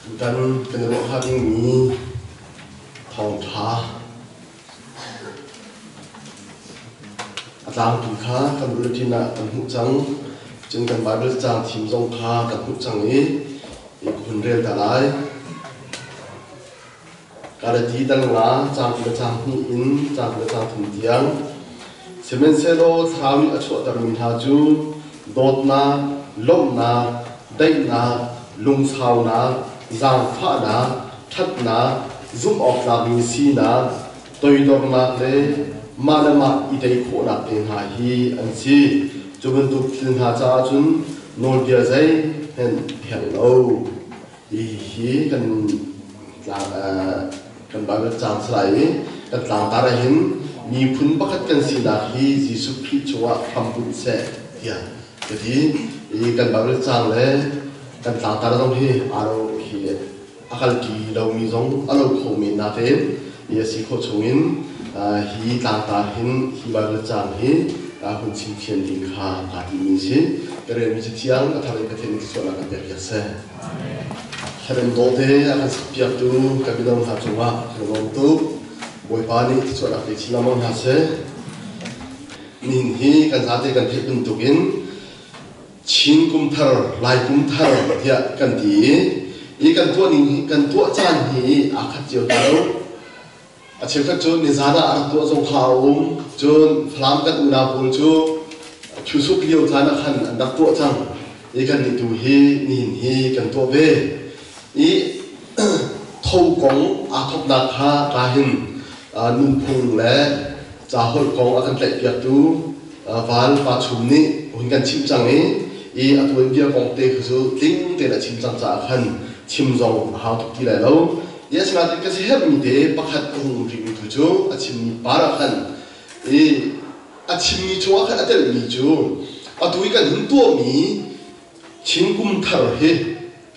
Tutan kan i ruah hnga dingmi thawngṭha a tlangpi kha kan bulletin ah kan hmuh cang. Cun kan Baibal caang thim zong kha kan hmuh cang i ka hun rel ta lai. Galati dal nga caang 2 le caang hnih in caang 2 le caang thum tiang. Sihmanhsehlaw Thlarau nih a chuahtermi hna cu dawtnak, lawmhnak, daihnak, lungsaunak, zaangfahnak, ṭhatnak, zumhawktlakmi sinak, toidornak le mah le mah i tei khawhnak te hna hi an si. Cu bantuk thil hna caah cun nawlbia zeihmanh a herh lo. Hihi kan tlang kan Bible caang salai i kan tlangtar ah hin miphun pakhat kan sinak hi Jesuh Khrih cungah hrambunh seh tiah ka ti. I kan Bible caang le kan tlangtar zong hi aa lo hi a kalṭi lomi zong a lo kho men natein i a si khawh chungin hi tlangtar hin hi Bible caang hi hun chimfian ding kha kaa timmi a si. Ka relmi cathiang a thar in Pathian nih thluachuahnak kan pek piak seh. Thlarem dawte a kan sakpiaktu kan mino hna cungah kan lawm tuk. Bawipa nih thluachuahnak pe chin lengmang hna seh. Nihin hi kan zate kan theih bantukin Chin kum thar, Lai kum thar tiah kan ti i i kan tuah ning hi kan tuah caan hi aa khat cio hna lo. A cheukhat cu nizan ah a rak tuah zong kha a um. Cun Falam kan unau pawl cu Chusuk lio caan ah khan an rak tuah cang. I kan nih tu hi nihin hi kan tuah ve. I tho kong aa thawknak kha ka hin nunphung le ca holh kong a kan tlaihpiaktu Val Pa Chum nih hun kan chimh cang i i a tuanbia kong te kha cu tling tein a chim cang caah khan chim zong a hau tuk ti lai lo. Yes, nain ka siaherhmi te pakhat a hung um rihmi tu cu a chimmi par ah khan i a chimmi chungah khan a telhmi cu atu i kan hun tuahmi Chin kum thar hi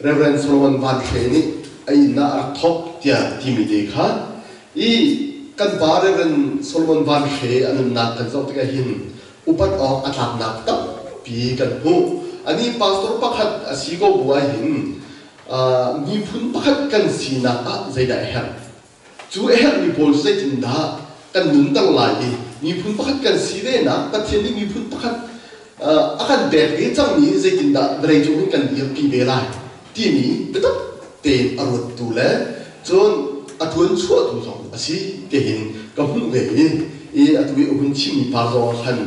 Reverend Solomon Van Hre nih a inn ah a rak thawk tiah timi te kha i kan pa Reverend Solomon Van Hre a nunnak kan zoh tikah hin upat awk a tlaknak tampi kan hmuh. Anih pastor pakhat a si ko bu ah hin miphun pakhat kan sinak ah zeidah a herh? Cu a herhmi pawl cu zeitindah kan nunter lai i miphun pakhat kan si venak Pathian nih miphun pakhat a kan pek ve cangmi zeitindah vawleicung hin kan dirpi ve lai timi biatak tein a ruattu le cun a tuan chuahtu zong a si tihin ka hmuh ve i i atu i a hun chimmi pa zong ah khan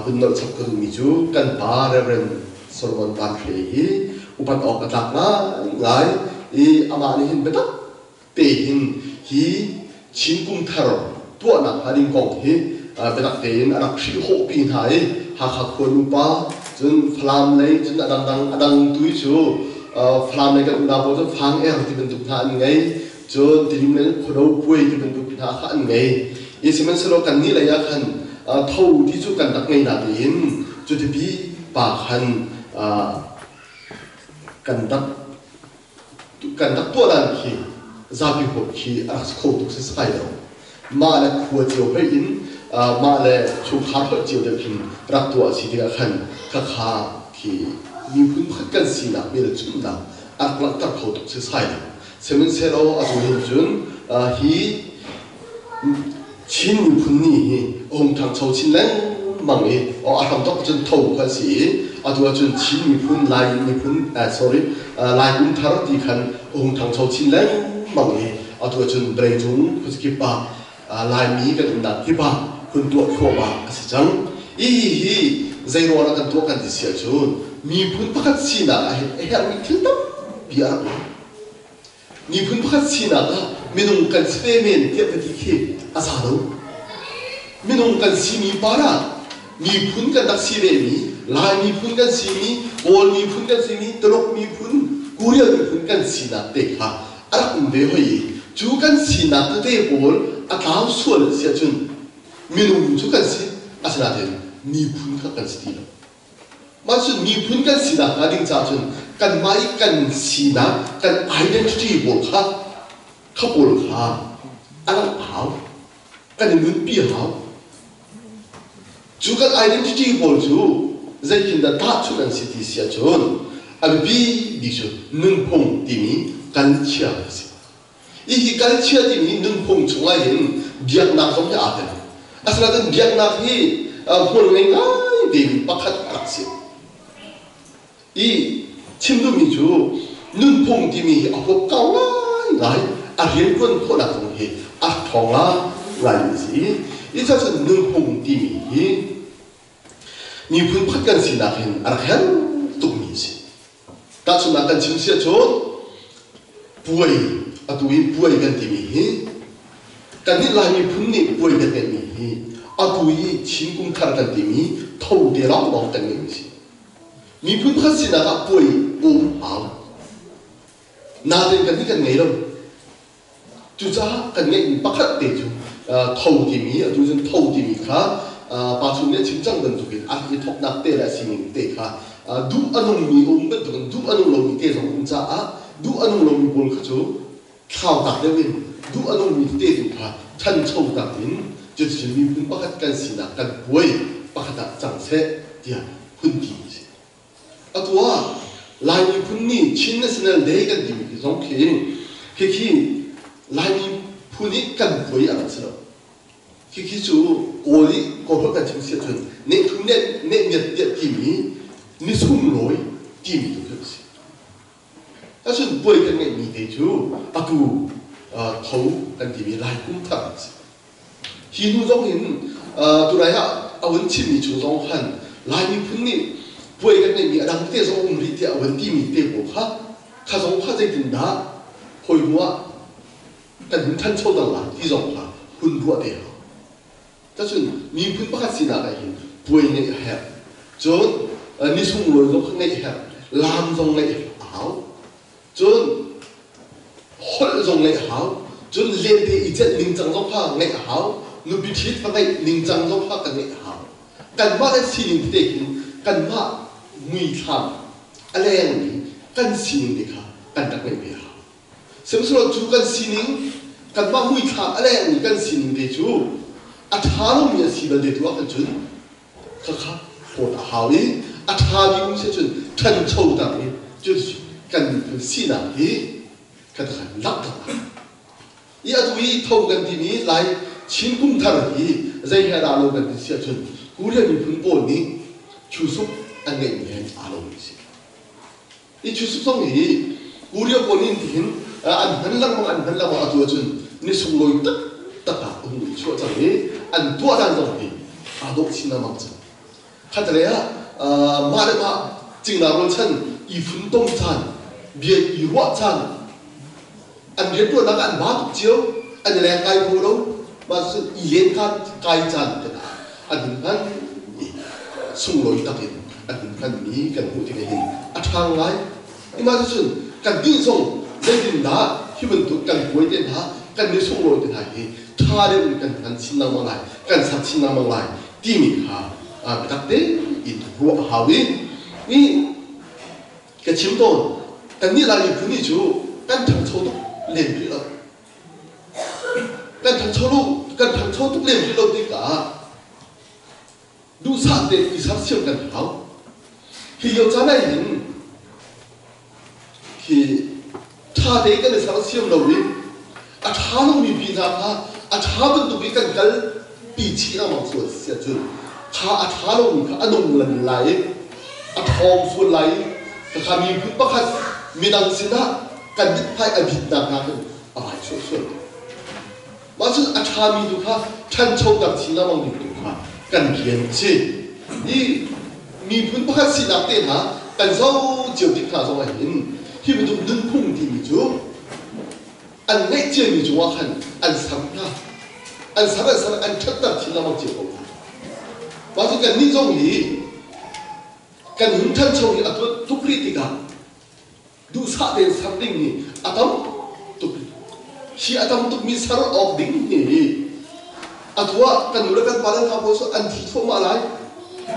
hun nolh chap ka duhmi cu kan pa Reverend Solomon Van Hre hi upat awk a tlak ngaingai i amah nih hin biatak tein hi Chin kum thar tuahnak hnga ding kong hi biatak tein a rak hrihhawhpi hna i Hakha khua nupa cun Falam lei cun a dangdang a dang tu i cu Falam lei kan unau pawl cu Fang Er ti bantuk hna an ngei cun Tidim lei Khuado Puai ti bantuk hna kha an ngei i sihmanhsehlaw kannih lei ah khan tho ti cu kan rak ngei natein cuti pi pa khan kan rak kan rak tuah dan khi zapi huap khi a rak si kho tuk si sai lo. Mah le khua cio hoi in mah le chungkhar holh cio deuh khin rak tuah a si tikah khan khakha khi miphun pakhat kan sinak hmelchunhnak a rak langhter kho tuk si sai lo. Sihmanhsehlaw a tu hin cun hi Chin miphun ni hi a hung ṭhangcho chin lengmang i a hramthawk cun tho kha a si i atu ahcun Chin miphun Lai miphun sorry Lai kum thar ti khan a hung ṭhangcho chin lengmang i atu ahcun vawleicung khuazakip ah Laimi kan umnak kip ah hun tuah thluahmah a si cang. Hihi zei ruangah kan tuah kan ti si ahcun miphun pakhat sinak ah hin a herhmi thil tampi a rak um. Miphun pakhat sinak ah minung kan si ve men tiah ka ti khi a za lo. Minung kan simi par ah miphun kan rak si vemi, Lai miphun kan simi, Kawl miphun kan simi, Tuluk miphun, Korea miphun kan sinak te kha a rak um ve hoi i cu kan sinak tete pawl a tlau sual si ahcun minung cu kan si, asinain miphun kha kan si ti lo. Mah cun miphun kan sinak hnga ding caah cun kanmah i kan sinak, kan identity pawl kha kha pawl kha a langh hau. Kan i nunpi hau. Cu kan identity pawl cu zeitindah tahchunh an si ti si ahcun A biapi bik cu nunphung timi culture a si. Hihi culture timi nunphung chungah hin biaknak zong hi aa tel. Asinain biaknak hi hmual ngei ngai vemi pakhat a rak si. I chim duhmi cu nunphung timi hi a huap kau ngaingai, a rianṭuan khawhnak zong hi a ṭhawng ngaingai a si. I cuacun nunphung timi hi miphun pakhat kan sinak hin a rak herh tukmi a si. Tahchunhnak kan chim si ahcun puai atu i puai kan timi hi kannih Lai miphun nih puai kan ngeihmi hi atu i Chin kum thar kan timi tho te lawnglawng kan ngeihmi si. Miphun pakhat sinak ah puai um hau. Nain kannih kan ngei lo. Cucaah kan ngeihmi pakhat te cu tho timi atu cun tho timi kha pa chung nih a chim cang bantukin a i thawknak te le a sining te kha duh a nungmi a um bantukin duh a nung lomi te zong um caah duh a nung lomi pawl kha cu thlautak deuh in duh a nungmi te tu kha ṭhanchotak in cuticun miphun pakhat kan sinak kan puai pakhat ah cang seh tiah hun ti a si. Atu ah Lai miphun nih Chin National Day kan timi hi zong khi khikhi Lai miphun i kan puai a rak si lo. Khikhi cu Kawl i Kawlholh kan chim si ahcun nehthum nehmiat tiah timi ni sunglawi timi tu khi a si. Ahcun puai kan ngeihmi te cu atu tho kan timi Lai kum thar a si. Hi hnu zong hin tunai ah a hun chimmi chung zong khan Lai miphun nih puai kan ngeihmi a dang te zong a um rih tiah a hun timi te pawl kha kha zong kha zeitindah hawi hnu ah kan hun ṭhancho dang lai ti zong kha hun ruah te hau. Cacun miphun pakhat sinak ah hin puai ngeih a herh. Cun ni sunglawi zong kha ngeih a herh. Laam zong ngeih a hau. Cun holh zong ngeih a hau. Cun lente i celh ningcang zong kha ngeih a hau. Nupi ṭhit va ngeih ningcang zong kha kan ngeih a hau. Kanmah kan sining tete hin kanmah muithlam a lengmi kan sining te kha kan rak ngeih ve a hau. Sihmanhsehlaw cu kan sining kanmah muithlam a lengmi kan sining te cu a ṭha lomi a si balte tu ah khan cun khakha hlawt a hau i a ṭhami um si cun ṭhanchoter i cu kan miphun sinak hi kan kan langhter i atu i tho kan timi Lai Chin kum thar hi zei he dah lo kan ti si ahcun Korea miphun pawl nih chusuk an ngeihmi he aa lomi si. I chusuk zong hi Korea pawl nih tihin an hman lengmang an hman lengmang atu ahcun ni sunglawi taktak ah a hung i chuah cang i an tuah dan zong hi aa dawh chin lengmang cang. Khatlei ah mah le mah cingla rualchan i funtom caan, bia i ruah caan, an rianṭuannak ah an ba tuk cio, an i leng kai kho lo, mah cucun i len kai caan te ah an hun hman i sunglawi tak in an hun hmanmi kan hmuh tikah hin a ṭha ngai. Mah cucun kan dih zong zeitindah hi bantuk kan puai te hna, kan ni sunglawi te hna hi ṭha deuh in kan hman chin lengmang lai, kan ser chin lengmang lai timi kha biatak tein ruah a hau i i ka chim tawn kannih Lai miphun nih cu kan ṭhangcho tuk lem rih lo. Kan ṭhangcho lo kan ṭhangcho tuk lem rih lo tikah duhsah tein i sersiam kan hau. Hi lio caan ah hin khi ṭha tein kan i sersiam lo i a ṭha lomi pi hna kha a ṭha bantuk i kan kal pi chih lengmang sual si ahcun kha a ṭha lomi kha a nung lan lai i a ṭhawng sual lai i khakha miphun pakhat midang sinah kan mithmai a bitnak hna khin a vai chuah sual. Mah cun a ṭhami tu kha ṭhanchoter chin lengmang ding tu kha kan rian a si. Hi miphun pakhat sinak te hna kan zoh cio tik hna zong ah hin hi bantuk nunphung timi cu an ngeih ciami cungah khan an ser hna. An ser an ser an ṭhatter chin lengmang cio ko hna. Mah cu kannih zong hi kan hun ṭhancho hi a tuat tuk rih tikah duhsah tein ser ding hi a tam tuk. Hi a tam tukmi ser awk ding hi atu ah kan nu le kan pa le hna pawl cu an thi thluahmah lai.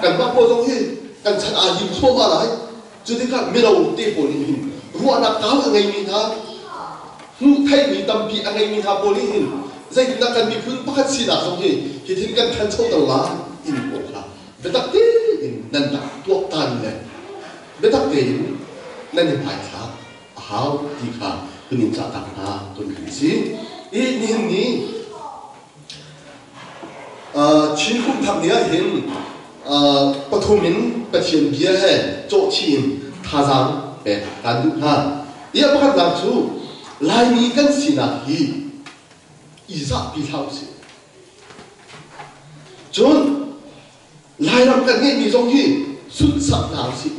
Kanmah pawl zong hi kan chan aa lim thluahmah lai. Cu tikah mino te pawl nih hin ruahnak kau a ngeimi hna, hmuh theihmi tampi a ngeimi hna pawl nih hin zeitindah kan miphun pakhat sinak zong hi hithin kan ṭhanchoter lai timi pawl kha biatak tein nan rak tuaktan le biatak tein. Nan i hmaithlak a hau ti kha hun in cahtak hna kan duh si. I nihin ni Chin kum thar ni ah hin pathum in Pathian bia he cawhchih in thazaang pek kan duh hna. I a pakhatnak cu Laimi kan sinak hi i zahpi hlah usih. Cun Lairam kan ngeihmi zong hi sunhsak hna usih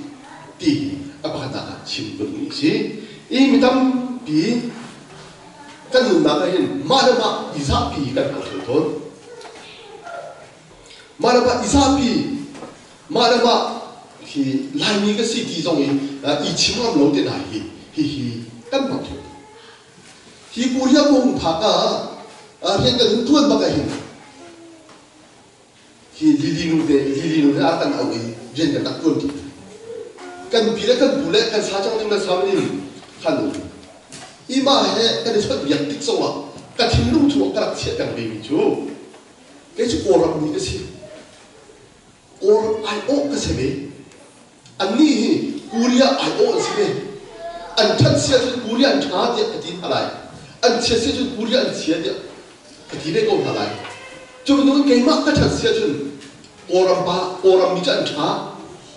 ti hi a pakhatnak ah chim ka duhmi a si. I mi tampi kan nunnak ah hin mah le mah i zahpi kan hmang theu tawn. Mah le mah i zahpi, mah le mah hi Laimi ka si ti zong i i chim ngam lo te hna hi hihi kan hmang theu. Hi Korea kong phak ah rian kan hun ṭuan bak ah hin Hi Lili nu te Lili nu he a kan auh i rian kan rak ṭuan ṭi. Kan pi le kan pu le kan sa cang ding le sa in khan um. Ima he kan i chawnh biak tik zongah ka thinlung chungah ka rak chiah peng ve mi cu kei cu Kawlram mi ka si. Kawl aiawh ka si ve. Annih hi Korea aiawh an si ve. An ṭhat si ahcun Korea an ṭha tiah ka ti hna lai. An chiat si ahcun Korea an chia tiah ka ti ve ko hna lai. Cu bantukin keimah ka ṭhat si ahcun Kawlram pa, Kawlram mi cu an ṭha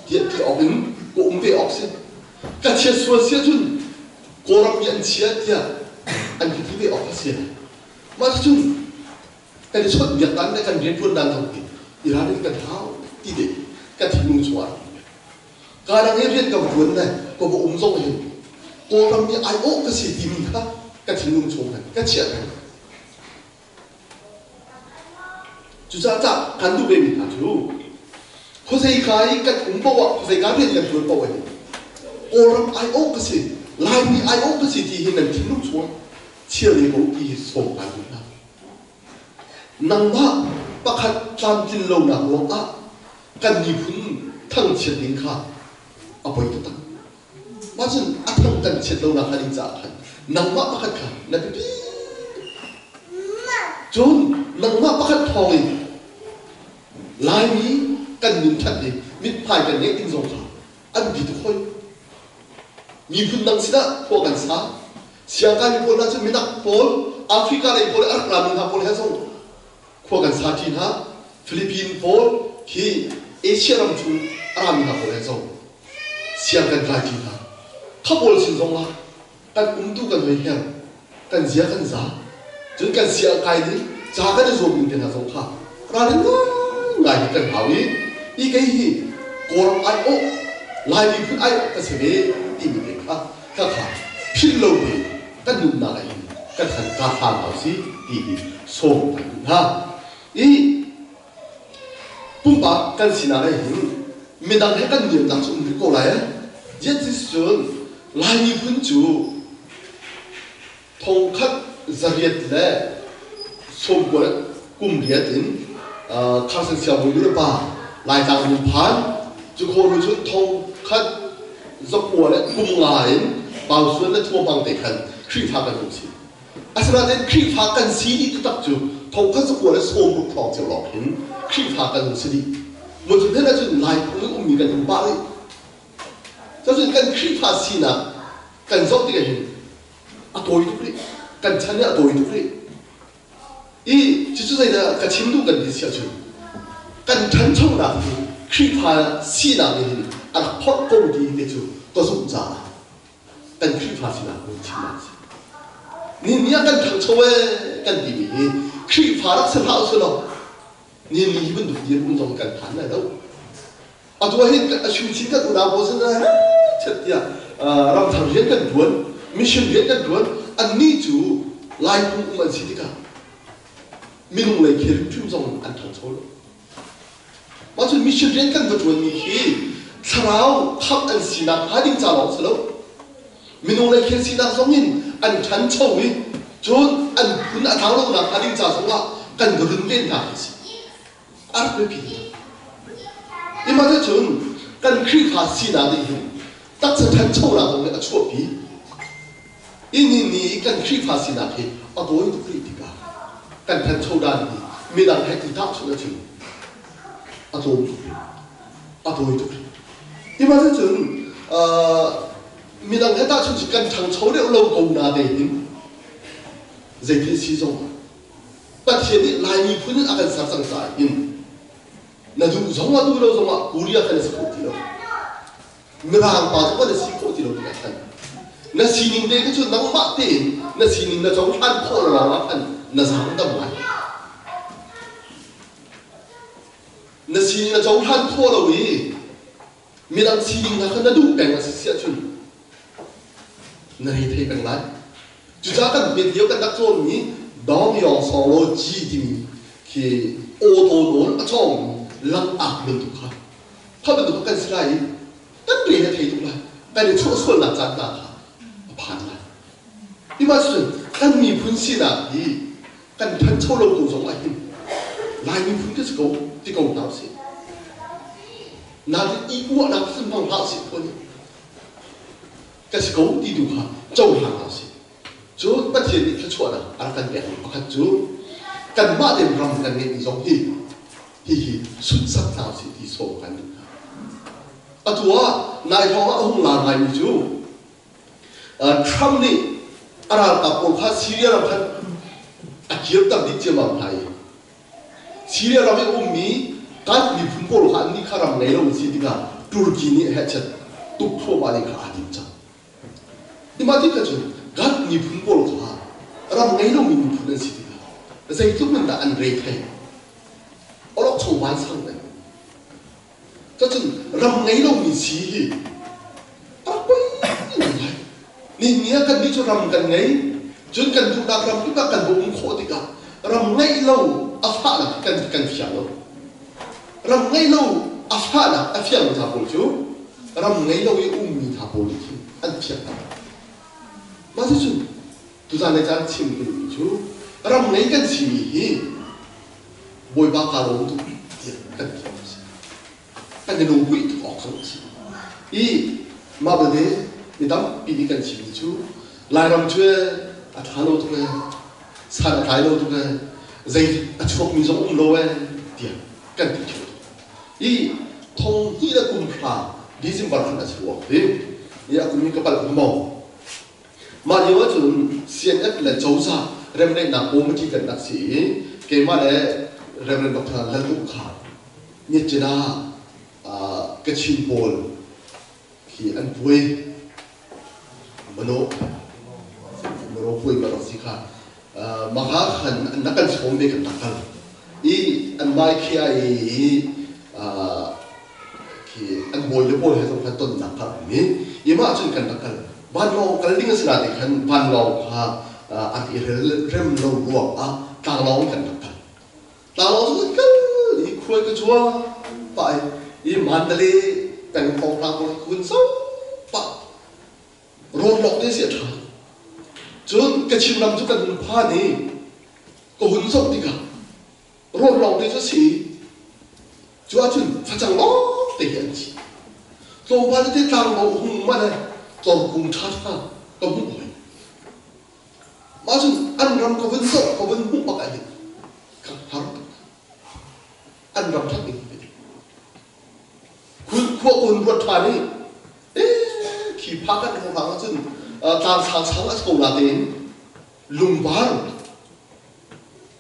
tiah ti awk in ka um ve awk si. Ka chiat sual si ahcun Kawlram mi an chia tiah an ka ti ve awk a si. Mah cucun kan i chawnhbiak dan le kan rianṭuan dan zong hi i ralrin kan hau ti ding kan thinlung chungah ka dang i rian ka va ṭuan le ka va um zong hin Kawlram i aiawh ka si timi kha ka thinlung chung khan ka chiah peng. Cucaah cah kan duh vemi hna cu khuazeika i kan um paoh ah khuazeika rian kan ṭuan paoh hin Kawlram aiawh ka si, Laimi aiawh ka si ti hi nan thinlung chungah chia ve ko ti hi sawm kan duh hna. Nangmah pakhat tlamtlin lonak ruangah kan miphun thangchiat ding kha a poi taktak. Mah cun a thang kan chiat lonak hnga ding caah khan nangmah pakhat kha na biapi. Cun nangmah pakhat thawngin Laimi kan min ṭhat i mithmai kan ngeih ding zong kha an bi tuk hoi. Miphun dang sinah khua kan sa. Siangkai pawl hna cu minak pawl, Africa lei pawl le a rak rami hna pawl he zong khua kan sa ṭi hna. Philippine pawl khi Asia ram chung a rami hna pawl he zong siang kan kai ṭi hna. Kha pawl sin zongah kan umtu kan hoi her, kan zia kan za. Cun kan siangkai ning ca kan i zuam ning te hna zong kha ralrin ngaingai hi kan hau i hi kei hi Kawlram aiawh Lai miphun aiawh ka si ve timi te kha kha kha philh lo tein kan nunnak ah hin kan han ka hlan hau si ti hi sawm kan duh hna. I pumpak kan sinak ah hin midang he kan niamnak cu um rih ko lai. Ziah cun Lai miphun cu thongkhat 890 kum riat in Carson siangbawi nu le pa Laitlang an phan. Cu khawh hnu cun 1905 in Pausuan le Thuamang te khan Khrihfa kan hung si. Asinain Khrihfa kan si dih taktak cu 1960 thawng cio lawng hin Khrihfa kan hung si dih. Mutun hen ahcun Lai phung in ummi kan um pah rih. Cun kan Khrihfa sinak kan zoh tikah hin a tawi tuk rih. Kan chan hi a tawi tuk rih. I cucu zeidah ka chim duh kan ti si ahcun kan ṭhanchonak hi Khrihfa sinak nih hin a rak phorh ko ti te cu ka zumh caah kan Khrihfa sinak hun chimnak a si. Ni ni ah kan ṭhangcho ee kan timi hi Khrihfa rak si hlah usih law ni ni hi bantuk dirhmun zong kan phan lai lo. Atu ah hin a chin kan unau pawl sin chet tiah ramthar rian kan ṭuan, mission rian kan ṭuan, annih cu Lai phung um an si tikah minung lei khi hrimhrim zong an ṭhangcho lo. Mah cun mission rian kan va ṭuanmi hi thlarau khamh an sinak hnga ding ca lawng si lo. Minung lei khel sinak zong in an ṭhancho i cun an phun a tlau lonak hnga ding ca zongah kan va runven hna hi a si. A rak biapi tuk. Imah cun kan Khrihfa sinak nih hin taksa ṭhanchonak zong nih a chuahpi. I ni ni i kan Khrihfa sinak hi a tawi tuk rih tikah kan ṭhancho dan hi midang he i tahchunh ahcun a tlawm tuk rih. A tawi tuk rih. Imah cun. Midang he tahchun cu kan ṭhangcho deuh lo ko na tein zeitin si zong ah Pathian nih Lai miphun in a kan ser cang caah hin na duh zong ah duh lo zong ah Korea kan si kho ti lo. Mirang pa zong kan si khawh ti lo tikah khan na sining te cu nangmah tein na sining na cohlan khawh lo ah khan na zaang dam lai. Na sining na cohlan khawh lo i midang sining hna kha na duh peng a si si ahcun na re thei peng lai. Cucaah kan hmet lio kan rak cawnmi Dong Yong Song Lo Ji timi khi auto nawl a cawngmi langak bantuk kha kha bantuk kan si lai i kan re a thei tuk lai kan i chuahsualnak caan hna kha a phan lai. Hi mah cun kan miphun sinak hi kan ṭhancho lo ko zong ah hin Lai miphun ka si ko ti ko hna usih. Nain i uahnak cu hmang hlah usih phun ka si ko ti tu kha cohlang hna usih. Cun Pathian nih thluachuahnak a rak kan pekmi pakhat cu kanmah tein ram kan ngeihmi zong hi hihi sunsak hna usih ti sawm kan duh hna. Atu ah nai hrawng ah a hung lar ngaimi cu Trump nih a ralkap pawl kha Syria ram khan a kirter dih ciammam hna i Syria ram i a ummi kan miphun pawl kha annih kha ram ngei lo an si tikah Turkey nih hehchet tuk thluahmah ding kha aa tim cang. Mah tik ahcun Gad miphun pawl kha ram ngei lomi miphun an si tikah zeitluk in dah an re thei. Awlokchong vansang peng. Cucun ram ngei lomi si hi a rak poi ngai. Nihin ni ah kannih cu ram kan ngei. Cun kan duhnak ram kip ah kan va um khawh tikah ram ngeih lo a fahnak kan kan fiang lo. Ram ngei lo a fahnak a fiang hna pawl cu ram ngei lo i ummi hna pawl nih khin an fiang hna. Mah cucun tuzan le caan chim ka duhmi cu ram ngei kan simi hi Bawipa kaa lawm tuk tiah kan ti awk a si. Kan i lunghuih tuk awk zong a si. I mah belte mi tampi nih kan chimmi cu Lairam cu a ṭha lo tuk ee, san a tlai lo tuk ee, zei a chuakmi zong um lo ee tiah kan ti ṭheo tuk. I thong hnih le kum hra December khan a chuak i i a kum i ka palh hnga maw? Mah lio ahcun CNF le cozah remdaihnak committee kan rak si i keimah le Reverend Dr. Lal Uk kha Myitkyina Kachin pawl khi an puai Mano Mano puai ma rak si kha maka khan an rak kan sawm ve kan rak kal i an mai khi ai i khi an bawi le pawl he zong khan tonnak kha um i i mah cun kan rak kal vanlawng kal ding a si nain khan vanlawng kha an i rem lo ruang ah tlanglawng kan rak kal tlanglawng cu kan kal i khuai ka chuang pah i Mandalay peng thong tlang pawl kun so pah rawn lawk te si a ṭha cun Kachin ram cu kan hun phan i ka hun zoh tikah rawn lawng te cu a si cu ahcun facang lawng te hi an thi tlawmpal tete tlang bo hung man ah tlawngkung ṭhaṭha ka hmuh hoi mah cun an ram ka vun zoh ka vun hmuh bak ah hin ka har tuk an ram ṭhat ning hi khua kun ruat ṭhan i khi pha kan hong hang ahcun tlang sang sang a ko la tein lungvar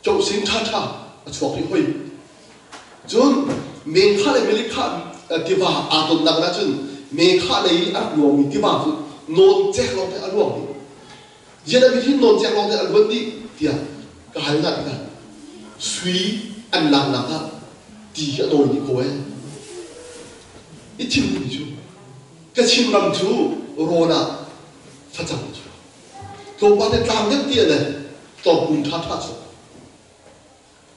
Cohsing ṭhaṭha a chuak rih hoi. Cun Mengkha le Melikha tiva aa tonnak ah cun Mekha lei i a rak luangmi tiva cu nawncek lawngte a luang dih. Ziah hi nawncek lawngte a luan dih tiah ka hal hna tikah sui an laknak ah ti hi a nawi dih ko ee. I thim mi cu Kachin ram cu rawn ah facang a chuak. Tlawmpal te tlang deuh ti le tlawngkung ṭhaṭha chuak.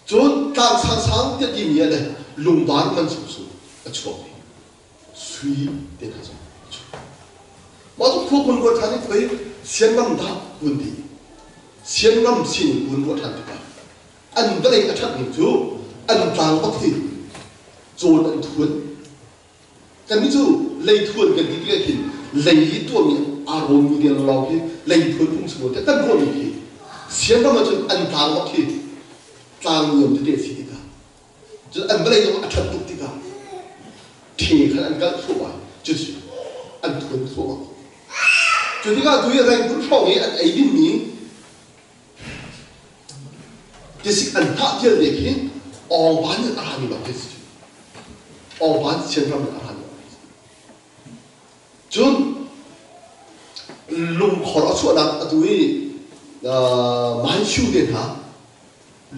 Cun tlang sangsang tiah timi ah le lungvar man sungsung a chuak i sui te hna zong a chuak. Mah cu khua kun ruat ṭhan i khoi sianram dah kun ti sianram sining kun ruah ṭhan tikah an vawlei a ṭhat ning cu an tlang bak hi cawn an thuan Kannih cu leithuan kan ti tikah khin lei i tuahmi aa rawnmi deng lawng khi leithuan phung chung tiah kan ruahmi khi sianram ahcun an tlang bak khi tlang nuam tete a si tikah cun an vawlei zong a ṭhat tuk tikah ṭhe khan an kalh thluahmah cucu an thuan thluahmah. Cu tikah tu hi Rangoon hrawng i an ei dingmi tisik an hnah vialte khi awngban in a rami lawng khi si. Awngban Chinram in a rami lawng khi si. Cun lungkhor a chuahnak atu i Manshu te hna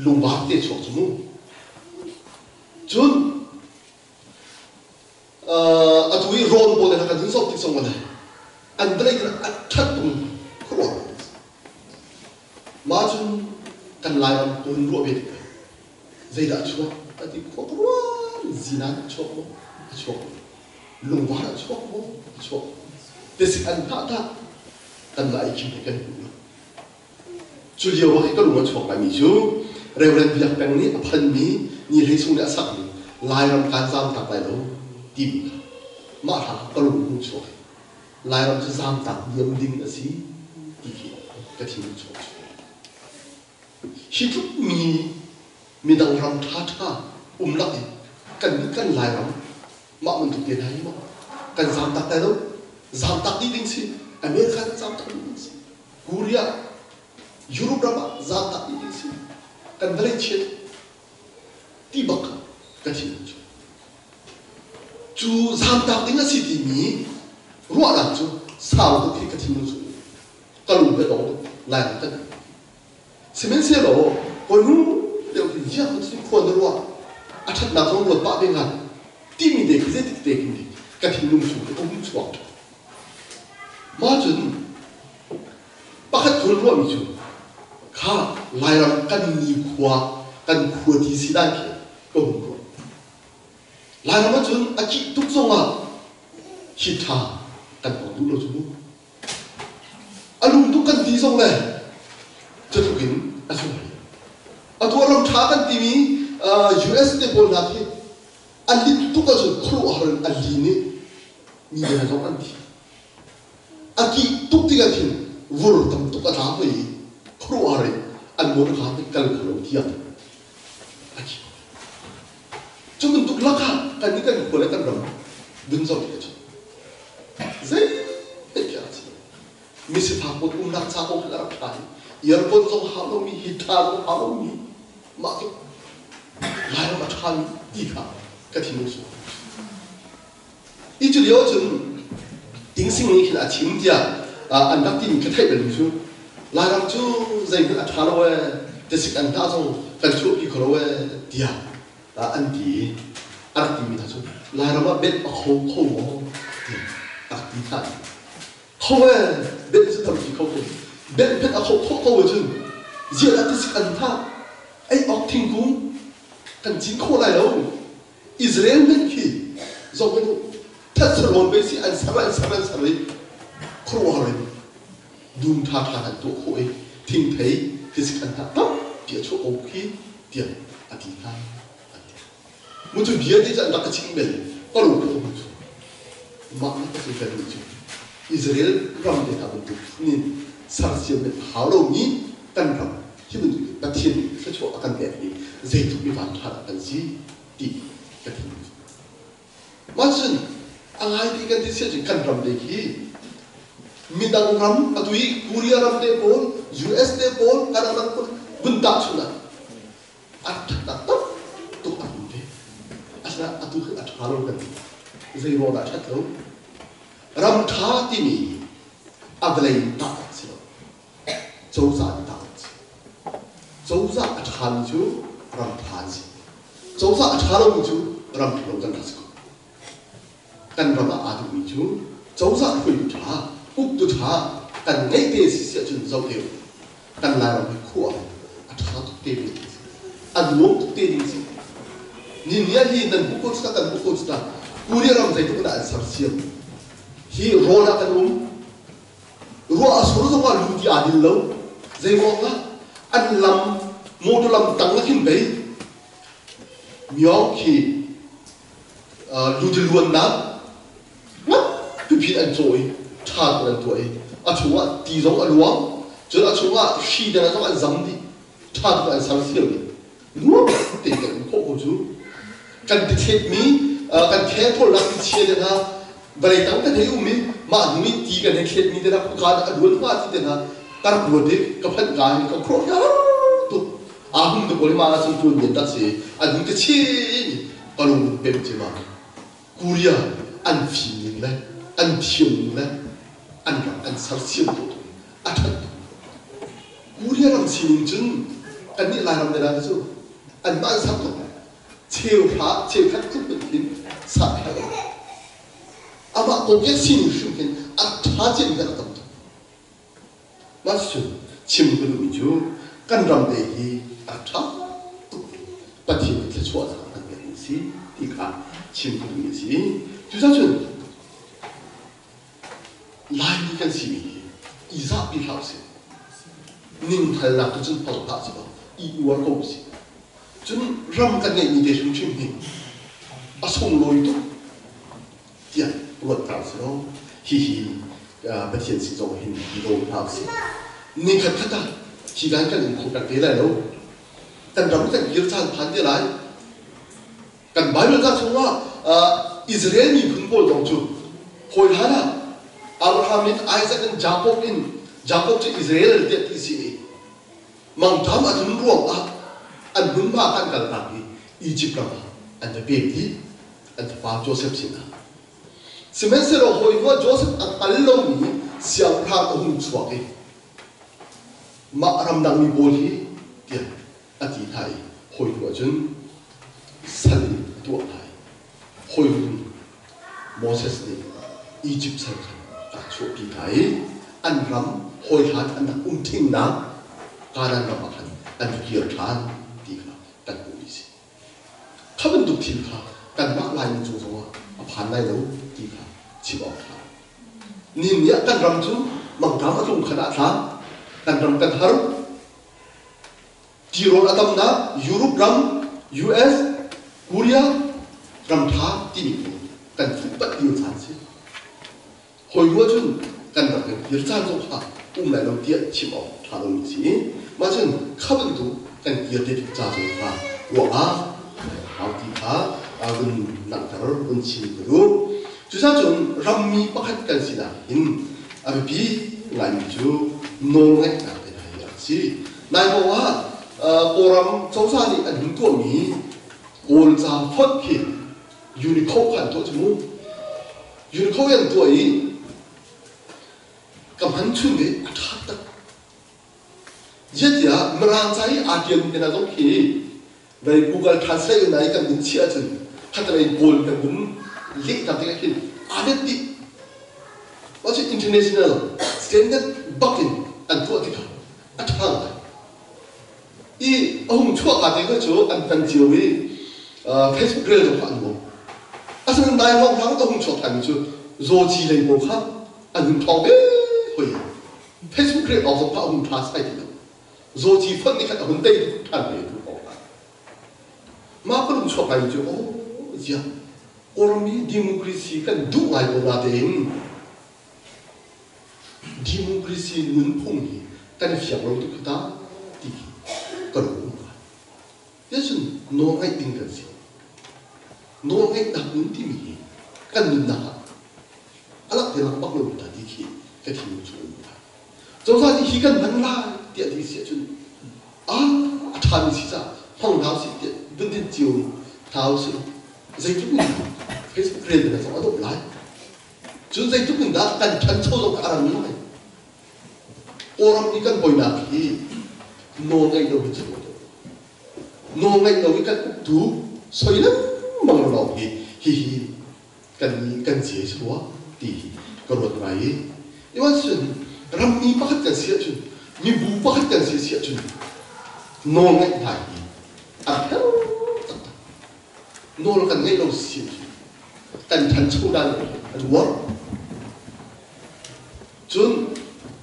lungvar te chuak cu mu. Cun atu i rawn pawl hna kan hun zoh tik zong ah an vawlei cu a ṭhat tung khuaruah mah cun kan Lairam ka hun ruah ve tik zeidah a chuak a ti khua ka ruah zinan a chuak maw a chuak lungvar a chuak maw a chuak tisik an hnah tah kan lai khim he kan hmu Cu lio ah ka lung a chuak ngaimi cu Reverend Biak Peng nih a phanmi Ni Hlei Sung nih a sakmi Lairam kaan zaamtak lai lo timi kha mah hla ka lung hung chuak i Lairam cu zaamtak diam ding a si ti khi ka thinlung chuak cu. Hi tluk mi midang ram ṭhaṭha um lak i kan kan Lairam mah bantuk te hna hi maw kan zaamtak lai lo zaamtak dih ding si America kan zaamtak dih ding si Korea, Europe ram ah zaamtak dih ding si. Kan vawlei chiat ti bak ka thinlung cu. Cu zaamtak ding a si timi ruahnak cu sau tuk hi ka thinlung cu ka lung he dong tuk Lairam kan Sihmanhsehlaw hawi deuh hi ziah cu khua na ruah a ṭhatnak zong ruat pah ve ngat timi te khi zeitik te khin ka thinlung chung ka um chuak Mah cun pakhat thul ruahmi cu kha Lairam kan nikhua kan khua ti si dan khi ka hun ruah. Lairam ahcun a kih tuk zongah hi ṭha kan tong duh lo cu mu. A lung tuk kan ti zong le cutluk in a sung rih. Atu a ram ṭha kan timi US te pawl hna khi a lit tuk ahcun khuaruahhar in a lin i mi hna zong an thi. A kih tuk tikah khin vur tam tuk a tla hoi i khuaruahhar in an motor kha kal kho lo tiang a thi. Cu bantuk lakah kan nih kan khua le kan ram vun zoh tikah cun zeihmanh khi a si lo. Misifak pawl umnak ca kong khan a rak ṭha i airport zong hau lomi hi ṭha zong hau lomi mah cu Lairam a ṭhami ti kha ka thinlung sung. I cu lio cun Tingsing nih khin a chim tiah an rak timi ka theih balmi cu Lairam cu zeihmanh a ṭha lo ee, tisik an hnah zong kan chuahpi kho lo ee tiah an ti i a rak timi hna cu Lairam ah benh a kho kho maw tiah a rak ti hna. Kho ee, benh cu tampi kho ko. Benh hmanh a kho khawh ko ahcun ziah dah tisik an hnah ei awk thingkung kan cin khawh lai lo. Israel hmanh khi zoh hmanh u thatsarawn ve si an ser an ser an ser i khuaruahhar in dum ṭha ṭha an tuah khawh i thingthei tisik an hnah tampi a chuah ko khi tiah a ti hna an ti. Mu cu bia ti cu an rak ka chim bel ka lung ka um cu mah na ka cu kan nih cu Israel ram te hna bantuk nin sersiam in hau lomi kan ram hi bantuk Pathian nih thluachuah a kan pek i zeitluk mi van ṭha dah kan si ti ka thim. Mah cun a ngai ti kan ti si ahcun kan ram te khi midang ram atu i Korea ram te pawl, US te pawl, Canada ram pawl vun tahchunh ah a ṭhat tam tuk a hmu ve. Asinain atu hi a ṭha lo kan ti. Zei ruang dah a ṭhat lo? Ram ṭha timi a vawlei tah a si lo. Cozah nih tah a si. Cozah a ṭhami cu ram ṭha an si. Cozah a ṭha lomi cu ram ṭhalo kan rak si ko. Kan ram ah aa duhmi cu cozah hruaitu ṭha, uktu ṭha kan ngeih te si si ahcun zoh te u. Kan Lairam hi khua a ṭha tuk te ding a si. A nuam tuk te ding a si. Ni hi nan hmuh ko cu ta, kan hmuh ko cu ta. Korea ram zeitluk in dah an sersiam. Hi rawl ah kan um. Ruah a sur zongah lu ti aa dil lo. Zeiruangah an lam motor lam tang ah khin bei Myaung khi lu ti luannak nganpi an cawh i ṭha tein an tuah i a chungah ti zong a luang cun a chungah hri dang zong an zam dih ṭha tein an sersiam i nuam tein kan um khawh ko cu kan ti thletmi kan kheng thawlnak ti chia te hna Vawlei tang kan hei um i mah hnu i ti kan hei thletmi te hna khuka a luan hnga ti te hna ka rak ruat i ka phanh ka hin ka khuaruah tuk. Aa hum te pawl hi mah ahcun tuan men tak si an hung te chin i ka lung pem cima. Korea an fim ning le an thiam ning le an ram an sersiam tuk a ṭhat tuk. Korea ram sining cun kannih Lairam te hna cu anmah an ser tuk. Cheuhra cheukhat tluk in sak herh. Amah kokek sining hrim hin a ṭha cem kan tam tuk. Mah cucu chim ka duhmi cu kan ram te hi a ṭha tuk. Pathian nih thluachuahnak a kan pekmi a si ti kha chim ka duhmi a si. Cucaah cun Laimi kan simi hi i zahpi hlah usih. Ninghngalnak tu cun hmang hlah sih law i uar ko usih. Cun ram kan ngeihmi te hrimhrim hi a sunglawi tuk tiah ruat hna usih law hihi Pathian sin zong hin i lawm hna usih. Nikhat khat ah hi kan kan um kho peng te lai lo. Kan ram kan kir caan phan te lai. Kan Bible ca chungah Israel miphun pawl zong cu hawi hlan ah Abraham in Isaac in Jacob in Jacob cu Israel tiah ti si i mangṭam a tlun ruangah an hmunhma kha an kaltak i Egypt ram ah an va pem dih an fapa Joseph sinah. Sihmanhsehlaw hawi hnu ah Joseph a hngal lomi siangpahrang a hung chuak i mah ramdang mi pawl hi tiah a ti hna i hawi hnu ahcun sal in a tuah hna i hawi hnu Moses nih Egypt sal khan a rak chuahpi hna i an ram hawi hlan an rak um ṭhingnak Kanaan ram ah khan an va kir ṭhan ti kha kan hmuhmi a si. Kha bantuk thil kha kanmah Laimi cung zongah a phan lai lo ti kha chim awk ṭha. Nihin ni ah kan ram cu mangṭam a tlung khan ah tla, kan ram kan har, Tirawl a tamnak Europe ram, US, Korea ram ṭha timi pawl kan fuhpanh lio caan si. Hawi hnu ahcun kan rak kan kir caan zong kha um lai lo tiah chim awk ṭha lomi a si i mah cun kha bantuk kan kir te tik ca zong kha ruah ah hau ti kha vun langhter vun chim ka duh. Cucaah cun rammi pakhat kan sinak hin a biapi ngaimi cu nawlngaihnak te hna hi a rak si. Nai hrawng ah Kawlram cozah nih an hun tuahmi Kawlca fonh khi Unicode kha an tuah cu mu. Unicode an tuah i ka hman chun i a ṭha tak. Ziatiah Mirang ca i aa ṭialmi te hna zong khi vei Google Translate in i kan vun chiah ahcun khatalei Kawl kan vun lehter tikah khin aa let dih. Mah cu international standard bak in an tuah tikah a ṭha ngai. I a hung chuah ka te cu an hman cio i Facebook rel zong kha an nuam. Asinain dai hrawnghrang a hung chuak ṭhanmi cu zawci lei pawl kha an hun ṭhawng ve hoi. Facebook rel awk zong kha a hung ṭha sai ti lo. Zawci fonh nih khan a hun tei ṭhan ve tu hrawnghrang. Mah ka lung chuak ngai cu aw ziah Kawlram i democracy kan duh ngai ko natein Democracy nunphung hi kan i fiang lo tuk hi ta ti hi ka lung um ngai. Tiahcun nawlngaih ding kan si. Nawlngaihnak nun timi hi kan nunnak ah a lak te lang bak lo ta ti khi ka thinlung chung um ngai. Cozah nih hi kan hman lai tiah ti si ahcun a a ṭhami si caah hmang hna usih tiah vun din cio hna usih. Zeitluk in Facebook rel ding zong a dawh lai. Cun zeitluk in dah kan ṭhancho zong a ram lai. Kawlram i kan buainak hi nawl ngeih lo hi cu nawl ngeih lo i kan uktu soi lengmang lawng hi hihi kan kan cie rua ti hi ka ruat ngai i cun rammi pakhat kan si ahcun mibu pakhat kan si si ahcun nawl ngeih hna hi a herh taktak. Nawl kan ngeih lo si kan ṭhancho dan an uar. Cun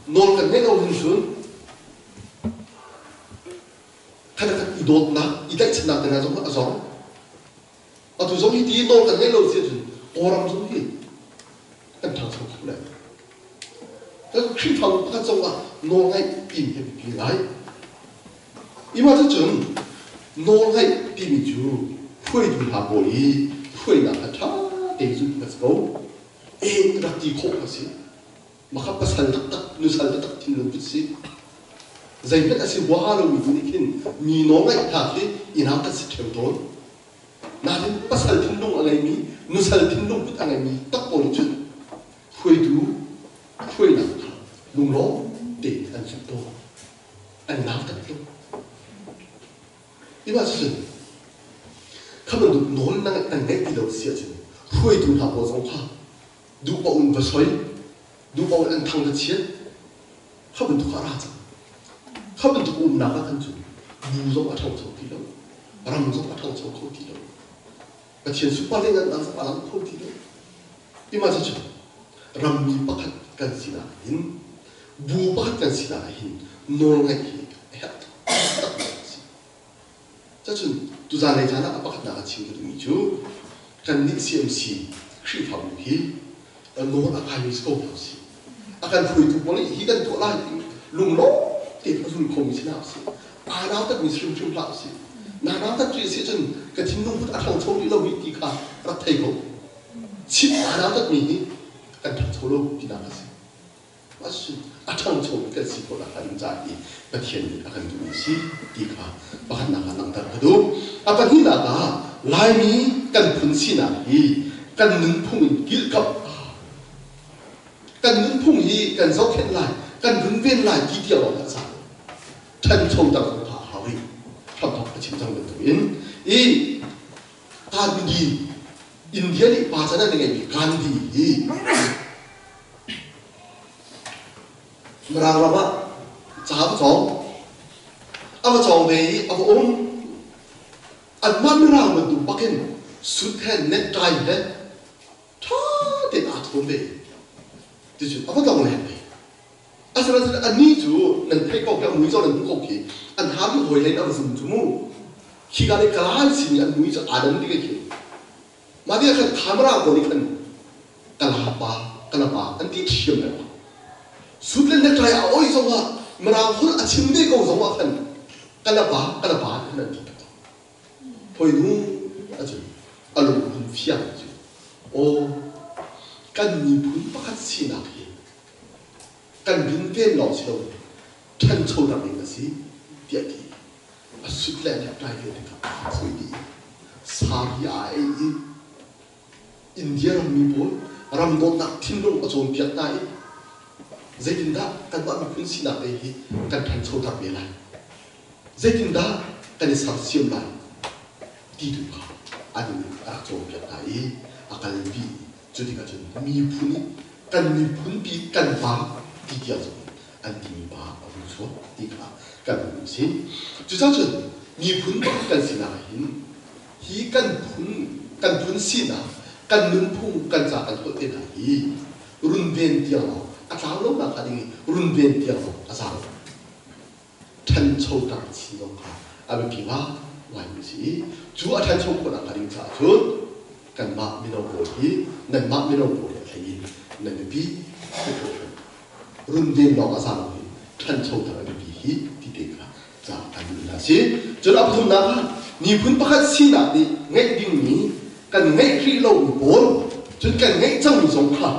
nawl kan ngeih lo hin cun khat khat i dawtnak, i tlaihchannak te hna zong a zor. Atu zong hi ti nawl kan ngeih lo si ahcun Kawlram zong hi kan ṭhangcho kho lai. Kan Khrihfabu pakhat zong ah nawl ngeih timi hi biapi ngai. Ima cucun nawlngaih timi cu hruaitu hna pawl i hruainak kha ṭha tein zulh a si ko. E rak ti khawh ka si. Maka pasal taktak, nusal taktak thinlung put si. Zeihmanh a si huaha lomi tu nih khin mi nawlngaih hna khi inau kan si ṭheo tawn. Nain pasal thinlung a ngeimi, nusal thinlung put a ngeimi tak pawl nih cun hruaitu hruainak kha lunglawm tein an zulh tawn. An nautat lo. Hi mah cucun kha bantuk nawl na an ngeih ti lo si ahcun hruaitu hna pawl zong kha duh paoh in va soi, duh paoh in an thang va chiat, kha bantuk kha a ra cang. Kha bantuk umnak ah khan cun bu zong a ṭhangcho ti lo, ram zong a ṭhangcho kho ti lo. Pathian sunpar le ngannak zong a lang kho ti lo. Hi mah cucun rammi pakhat kan sinak hin bu pakhat kan sinak ah hin nawlngaih hi a herh taktakmi a si. Cacun tuzaan lei caan ah a pakhatnak ah chim ka duhmi cu kannih CMC Khrihfabu hi nawl a kaimi si ko hna usih. A kan hruaitu pawl nih hi kan tuah lai ti lunglawm tein a zul khomi si hna usih. Aa nautatmi si hrimhrim hlah usih. Naa nautat rih a si ahcun ka thinlung put a ṭhangcho rih lo rih ti kha rak thei ko. Chim aa nautatmi hi kan ṭhangcho lo tinak a si. A ṭhangchomi kan si khawh nakhnga ding caah hi Pathian nih a kan duhmi a si ti kha pakhatnak ah langhter ka duh. A pahnihnak ah Laimi kan phun sinak hi kan nunphung in kilhkamh kan nunphung hi kan zohkhenh lai, kan runven lai ti tiang lawng ah a za. Ṭhanchoter zong kha a hau rih. Hramthawk ka chim cang bantukin i Gandhi India nih pa can an ngeihmi Gandhi hi Mirang ram ah ca a va cawng. A va cawng ve i a va um. Anmah Mirang bantuk bakin suit he necktie he ṭha tein aa thuam ve. Ticun a va dong len ve. Asinain anih cu nan theih ko khi a mui zong nan hmuh ko khi an ha mi hawi hlei in a va zum cu mu. Khika nih kala an simi an mui cu aa dan ding khi. Mah tikah khan camera pawl nih khan kala pa kala pa an ti ṭhiam lengmang. Suit le necktie a oih zongah Mirang holh a chim ve ko zongah khan kala pa kala pa khan an ti tak. Hoi nu acun a lung hun fiang cu aw kan miphun pakhat sinak hi kan rinven lawng si lo ṭhanchonak ding a si tiah ti. A sut le necktie vialte kha aa khawih dih. Sari aa ei i India rammi pawl ram dawtnak thinlung a cawnpiak hna i zeitindah kanmah miphun sinak te hi kan ṭhanchoter ve lai, zeitindah kan i sersiam lai ti tu kha an a rak cawnpiak hna i a kalpi. Cu tikah cun miphun i kan miphunpi kan pa ti tiang zong an timi pa a hung chuak ti kha kan hmuh a si. Cucaah cun miphun pakhat kan sinak ah hin hi kan phun kan phun sinak kan nunphung kan ca kan holh te hna hi runven tiang lawng a tlau lo nak hnga ding i runven tiang lawng a za lo. Ṭhanchoter chin zong kha a biapi ngaingaimi a si i cu a ṭhancho khawh nakhnga ding caah cun kanmah mino pawl hi nanmah mino pawl hi a hlei in nan biapi tuk hringhran. Runven lawng a za lo i ṭhanchoter a biapi hi ti te kha ca kan duh hna a si. Cun a pathumnak ah miphun pakhat sinak nih ngeih dingmi kan ngeih rih lomi pawl cun kan ngeih cangmi zong kha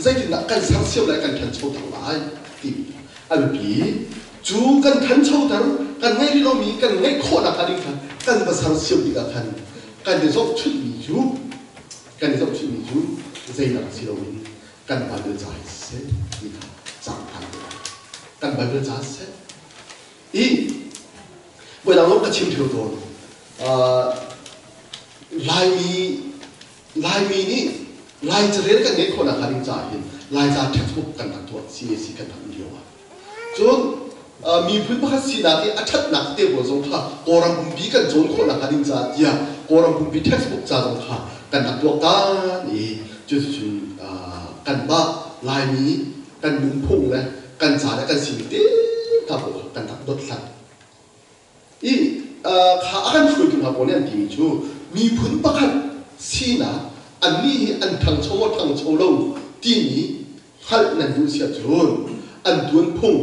zeitindah kan sersiam lai kan ṭhanchoter lai timi a biapi. Cu kan ṭhanchoter kan ngeih rih lomi kan ngeih khawh nakhnga ding kha kan va sersiam tikah khan kan i zohchunhmi cu kan i zohchunhmi cu zeidang si loin kan Bible ca hi siseh ti kha cang ṭhan te lai. Kan Bible ca siseh i voidang zong ka chim ṭheo tawn. Laimi Laimi nih Lai carel kan ngeih khawh nakhnga ding caah hin Laica textbook kan rak tuah CAC kan rak lio ah. Cun miphun pakhat sinak i a ṭhatnak te pawl zong kha Kawlram pumpi kan cawn khawh nakhnga ding caah tiah Kawlram pumpi textbook ca zong kha kan rak tuaktan i cuticun kanmah Laimi kan nunphung le kan ca le kan sining te hna pawl kha kan rak dothlat. I kha a kan hruaitu hna pawl nih an timi cu miphun pakhat sinak annih hi an ṭhangcho maw ṭhangcho lo timi hngalh nan duh si ahcun an tuanphung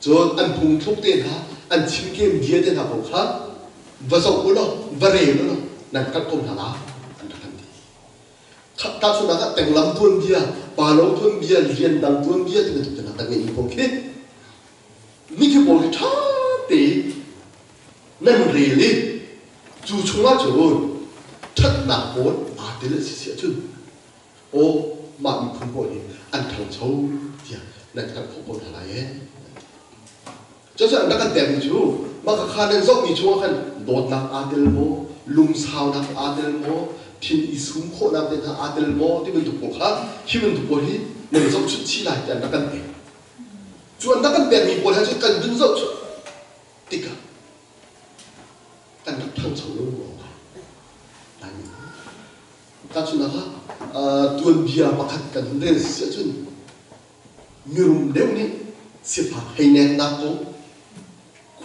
cun an phungthluk te hna an chimkem bia te hna pawl kha va zoh u law va rel u law nan hngalh ko hna lai an rak kan ti. Tahchunhnak ah tenglam tuanbia, palo tuanbia, liandang tuanbia ti bantuk hna kan ngeihmi pawl khi mikhi pawl hi ṭha tein nan rel i cu chungah cun ṭhatnak pawl aa tel a si si ahcun aw mah miphun pawl hi an ṭhangcho tiah nan hngalh khawh ko hna lai ee. Cucu an rak kan pekmi cu mah khakha nan zohmi chungah khan dawtnak aa tel maw, lungsaunak aa tel maw, thin i sum khawhnak te hna aa tel maw ti bantuk pawl kha hi bantuk pawl hi nan zohchunh chih lai tiah an rak kan pek. Cu an rak kan pekmi pawl he cun kan vun zohchunh tikah kan rak ṭhangcho lo ruangah Laimi tahchunhnak ah tuanbia pakhat kan hun rel si ahcun mirum deuh nih sifak hei neknak kong,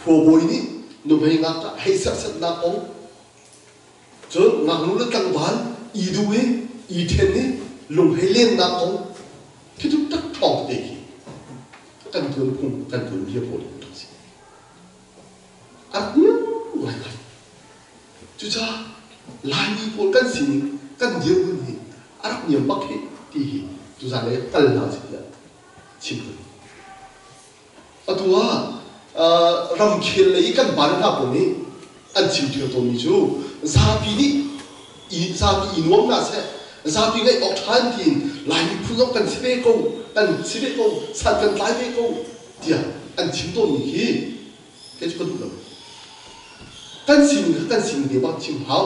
khuabawi nih nuhmei ngakṭah hei serhsatnak kong, cun ngaknu le tlangval i duh i i ṭhen i lung hei lennak kong khi cu ṭakṭhawng tete khi kan tuanphung kan tuanbia pawl an rak si. A rak niam ngaingai. Cucaah Laimi pawl kan sining kan dirhmun hi a rak niam bak hih ti hi tuzan lei kal hna usih tiah chim ka duh. Atu ah ramkhel lei i kan pale hna pawl nih an chim ṭheo tawnmi cu zapi nih i zapi i nuam hna seh, zapi ngaih awk ṭha an tiin Laimi phun zong kan si ve ko, kan si ve ko, san kan tlai ve ko tiah an chim tawnmi khi kei cu ka duh lo. Kan sining kha kan sining te bang chim hau.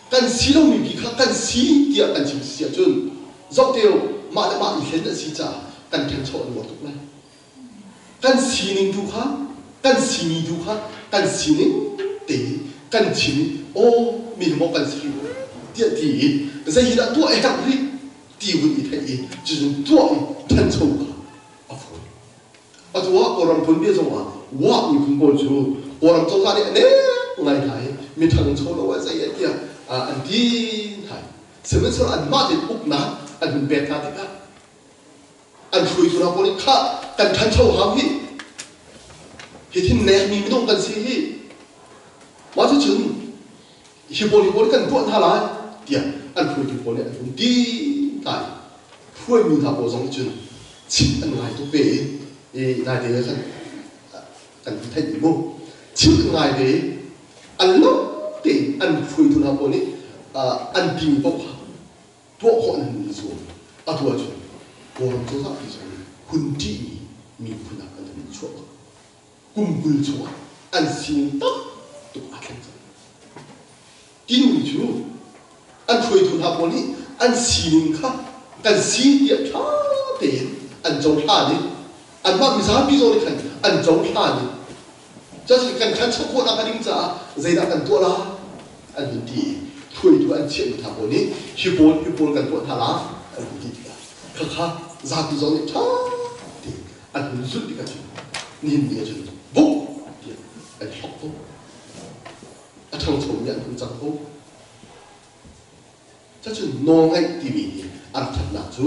Kan si lomi bi kha kan si tiah kan chim si ahcun zoh te u, mah le mah i hlen a si caah kan ṭhenchuah an uar tuk lai. Kan sining tu kha, kan simi tu kha kan sining te kan chim i aw mi hi maw kan si rih tiah ti i zei hi dah tuah a herh rih ti vun i theih i cucun tuah i ṭhancho kha a fawi. Atu ah Kawlram tuanbia zongah Wah miphun pawl cu Kawlram cozah nih a nek ngai hna i mi ṭhangcho lo ah zei ah tiah an ti hna. Sihmanhsehlaw anmah tein uknak an hun pek hna tikah an hruaitu hna pawl nih khah kan ṭhancho hau hi hitin nekmi minung kan si hi mah cucun hi pawl hi pawl kan tuah hna lai tiah an hruaitu pawl nih an hun ti hna i hruaimi hna pawl zong nih cun chimh an ngai tuk ve i naite ah khan kan theih dih mu chimh an ngai ve i an lo tein an hruaitu hna pawl nih an timi paoh kha tuah khawh an hun i zuam. Atu ahcun Kawlram cozah pi zong nih hun ṭihmi miphun ah an hun i chuah bak. Kum 20 chungah an sining tam tuk aa thleng cang. Timi cu an hruaitu hna pawl nih an sining kha kan si tiah ṭha tein an cohlan i anmah mizapi zong nih khan an cohlan i cucu kan ṭhancho khawhnak hnga ding caah zeidah kan tuah lai an hun ti i hruaitu an chiahmi hna pawl nih hi pawl hi pawl kan tuah hna lai an hun ti tikah khakha zapi zong nih ṭha tein an hun zulh tikah cun nihin ni ahcun buk tiah an hlok ko. A ṭhangchomi an hun cang ko. Cucun nawlngaih timi hi a rak ṭhatnak cu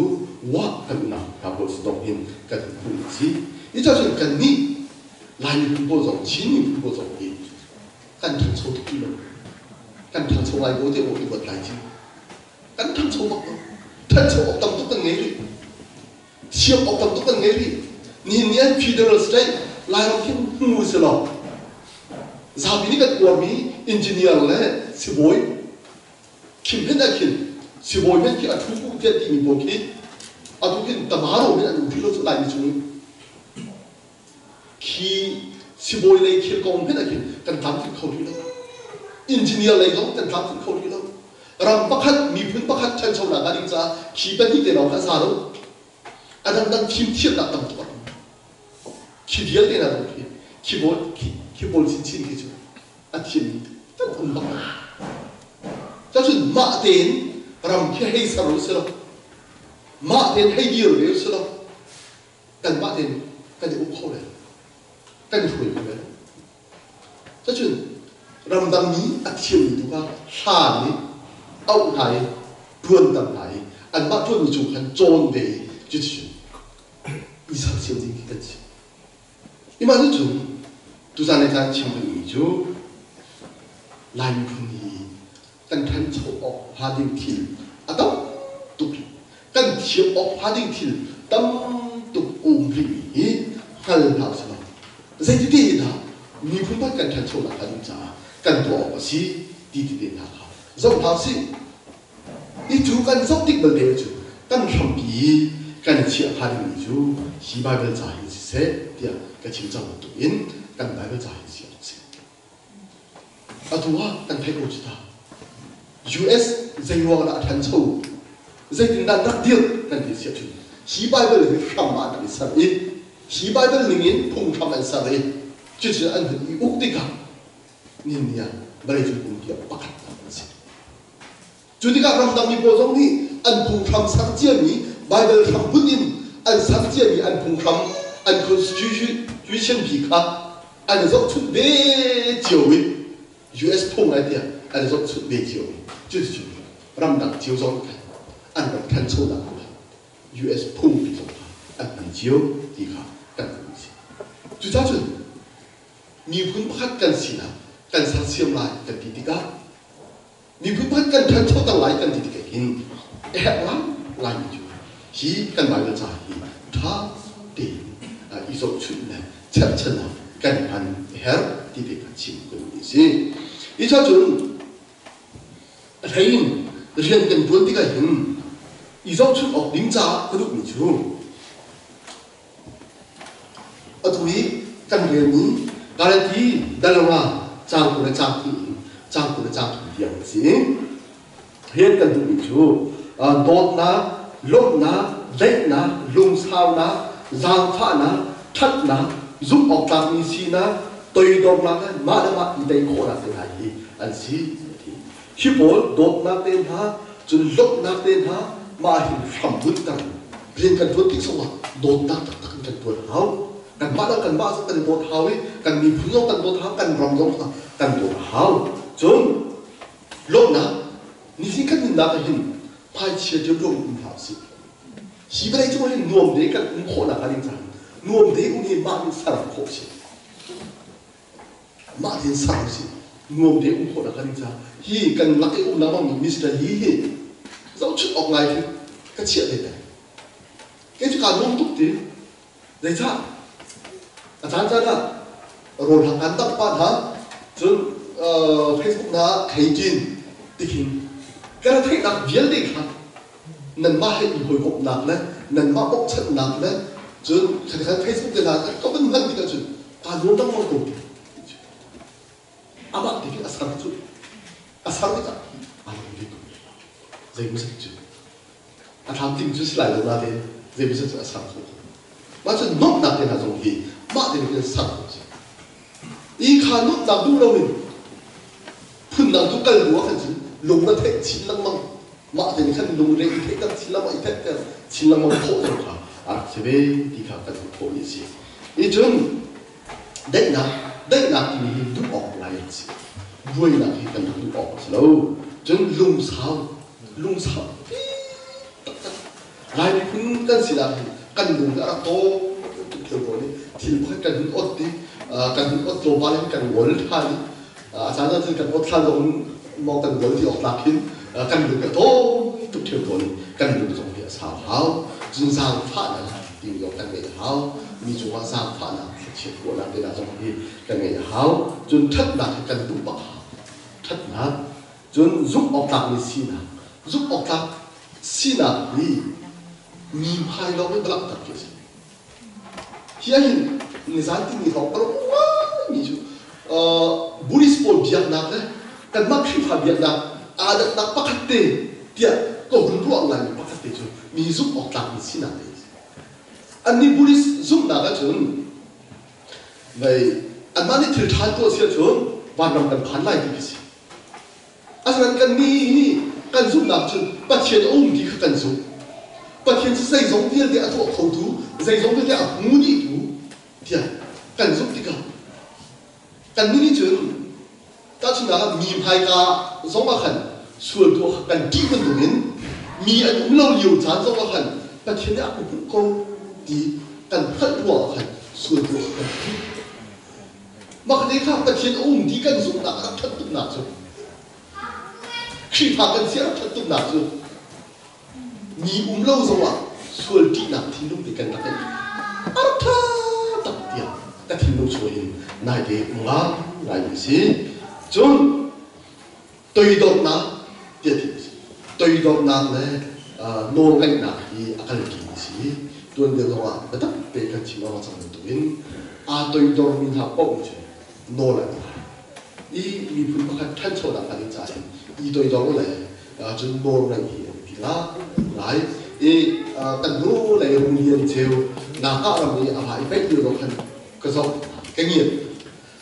wah kan unau hna pawl si dong hin kan hmuh a si. Hi cun kannih Lai miphun pawl zong Chin miphun pawl zong hi kan ṭhangcho tuk ti lo. Kan ṭhangcho ngai ko tiah i ruat lai ci. Kan ṭhangcho bak lo. Ṭhancho awk tam tuk kan ngei rih. Thiam awk tam tuk kan ngei rih. Nihin ni an federal state Lairam khi hmu si law zapi nih kan uarmi engineer le sibawi khim hen ah khin sibawi men khi a thu ku tiah timi pawl khi atu khin tamaro men an um rih lo cu Laimi chung khi sibawi lei thil kong hmanh ah khin kan tlamtlinh kho rih lo. Engineer lei zong kan tlamtlinh kho rih lo. Ram pakhat, miphun pakhat ṭhanchonak hnga ding caah khi pahnih te lawng kha a za lo. A dangdang fimthiamnak tam tuk a um. Khi vialte hna zong khi khi bawl khi bawl chinchin khi cu a thiammi kan um bak lo. Cacun mah tein ram khi hei ser u si law, mah tein hei dir ve u si law, kanmah tein kan i uk kho le kan i hruai kho le cucun ramdang mi a thiammi tu kha hlan i auh hna i ṭuanter hna i anmah ṭuanmi chung khan cawn ve i cuticun i sersiam ding khi kan si. Imah cu tuzan i caan chim duhmi cu Lai miphun hi kan ṭhancho awk hnga ding thil a tam thiam awk hnga ding thil tam tuk um rihmi hi hngal hna usih law zeiti te dah miphun pakhat kan ṭhanchonak hnga ding caah kan tuah awk a si ti tete hna kha zoh hna usih. Hi cu kan zoh tik belte cu kan hrampi i kan i chiah hnga dingmi cu hi Baibal ca hin siseh tiah ka chim cang bantukin kan Baibal ca hin si awk a si. Atu ah kan theih ko cu ta. US zeiruang dah a ṭhancho? Zeitindah rak dirh kan ti siah cun hi Baibal hi hram ah an rak i ser i hi Baibal ningin phunghram an ser i cucu an hun i uk tikah nihin ni ah vawleicung pumpi ah pakhat an si. Cu tikah ramdangmi pawl zong nih an phunghram ser ciami Baibal hrambunh in an ser ciami an phunghram an constitution bi kha an i zohchunh ve cio i US phung ai tiah an i zohchunh ve cio i cuticun ramdang cio zong khan an ram ṭhanchonak kong US phungpi zong kha an hman cio ti kha kan hmuh a si. Cucaah cun miphun pakhat kan sinak kan sersiam lai kan ti tikah miphun pakhat kan ṭhanchoter lai kan ti tikah hin a herh ngaingaimi cu hi kan Baibal ca hi ṭha tein i zohchunh le cherhchan ah kan hman a herh ti te kha chim ka duhmi a si. Hi ca cun a hlei in rian kan ṭuan tikah hin i zohchunh awk ding caah ka duhmi cu Atu i kan relmi Galati Dalanga caang 20 le caang 2 in caang 20 le caang 3 tiang a si. Rian kan duhmi cu dawtnak, lawmhnak, daihnak, lungsaunak, zaangfahnak, ṭhatnak, zumhawktlakmi sinak, toidornak le mah le mah i tei khawhnak te hna hi an si. Hi pawl dawtnak te hna, cun lawmhnak te hna mah hin hrambunh rian kan ṭuan tik zongah dawtnak taktak in kan ṭuan hau. Kanmah le kanmah zong kan i dawt hau i kan miphun zong kan dawt hau, kan ram zong kha kan dawt hau. Cun lawmhnak nihin kan nunnak ah hin hmaichia ṭiamṭuam in um hlah usih. Hi vawlei cung ah hin nuam te kan um khawhnak hnga ding caah nuam te um hi mah nih ser khawh a si. Mah tein ser usih. Nuam te um khawhnak hnga ding caah hi kan lak i um lengmangmi Mr. Yi hi zohchunh awk ngai khi ka chiah te peng. Kei cu kaa nuam tuk ti. Zeicah? A caan caan ah rawl hang kan dangh pah hna cun Facebook hna ah kheiṭin tikhin ka retheihnak vialte kha nanmah he i hawikomhnak le nanmah bawmhchanhnak le cun khatikhan Facebook te hna ka vun hman tikah cun kaa nuam lengmang ko ti. Amah ti khi a ser cu a ser tikah aa lawm ve ko. Zeimaw cu a tlamtling cu si lai lo nain zeimawzat cu a ser khawh ko. Mah cu nuamhnak te hna zong hi mah te nih ser khawh a si. I kha nuamhnak duh loin phundang tu kal bu ah khan cun lung na theih chin lengmang. Mah te nih khan lungre i theihter chin lengmang i theihter chin lengmang khawh zong kha a rak si ve ti kha kan hmuh khawhmi a si. I cun daihnak daihnak timi hi duh awk ngai a si. Buainak hi kan rak duh awk a si lo. Cun lungsau lungsau taktak Lai miphun kan sinak hi kan lung a rak taw tuk theu tawn i thil pakhat kan hun ot i kan hun ot tlawmpal in kan ngol ṭhan i a caan ah cun kan ot ṭhan zong maw kan ngol ti awk tlak hin kan lung a taw tuk theu tawn i kan lung zong hi a sau hau. Cun zaangfahnak timi zong kan ngeih a hau. Mi cungah zaangfahnak thlachiat ruahnak te hna zong hi kan ngeih a hau. Cun ṭhatnak hi kan duh bak hau. Ṭhatnak Cun zumh awk tlakmi sinak, zumh awk tlak sinak hi mi hmai lawng in va langhter khi a si. Hi ahhin nizan timi hrawng ka lung ngaimi cu Buddhist pawl biaknak le kanmah Khrihfa biaknak aa dannak pakhat te tiah ka hun ruah ngaimi pakhat te cu mi zumh awk tlakmi sinak te a si. Annih Buddhist zumhnak ahcun vei anmah nih thil ṭha tuah si ahcun vanram kan phan lai ti khi si. Asinain kannih hi kan zumhnak cun Pathian a um ti kha kan zumh. Pathian cu zeizong vialte a tuah khotu, zeizong vialte a hmu dihtu tiah kan zumh tikah kannih nih cun tahchunhnak ah mi hmaika zong ah khan sual tuah kha kan ṭih bantukin mi an um lo lio caan zong ah khan Pathian nih a ka hmuh ko ti kan hngalh ruangah khan sual tuah kha kan ṭih. Mah te kha Pathian a um ti kan zumhnak a rak ṭhat tuknak cu Khrihfa kan si a rak ṭhat tuknak cu Mi um lo zongah sual ṭihnak thinlung te kan rak ngeih. A ṭha tak tiah ka thinlung chung hin naite um ngai mi si. Cun toidornak tiah ti si. Toidornak le nawlngaihnak hi a kalpi mi si. Tuan deuh zongah biatak te kan chim lengmang cang bantukin aa toidormi hna paoh nih cun nawl an ngai. I miphun pakhat ṭhanchonak hnga ding caah hin i toidor le cun nawl ngeih hi a biapi ngai. I kan hnu lei Rung Lian Ceu Naka ram i a va i paih lio zong khan ka zoh ka ngiat.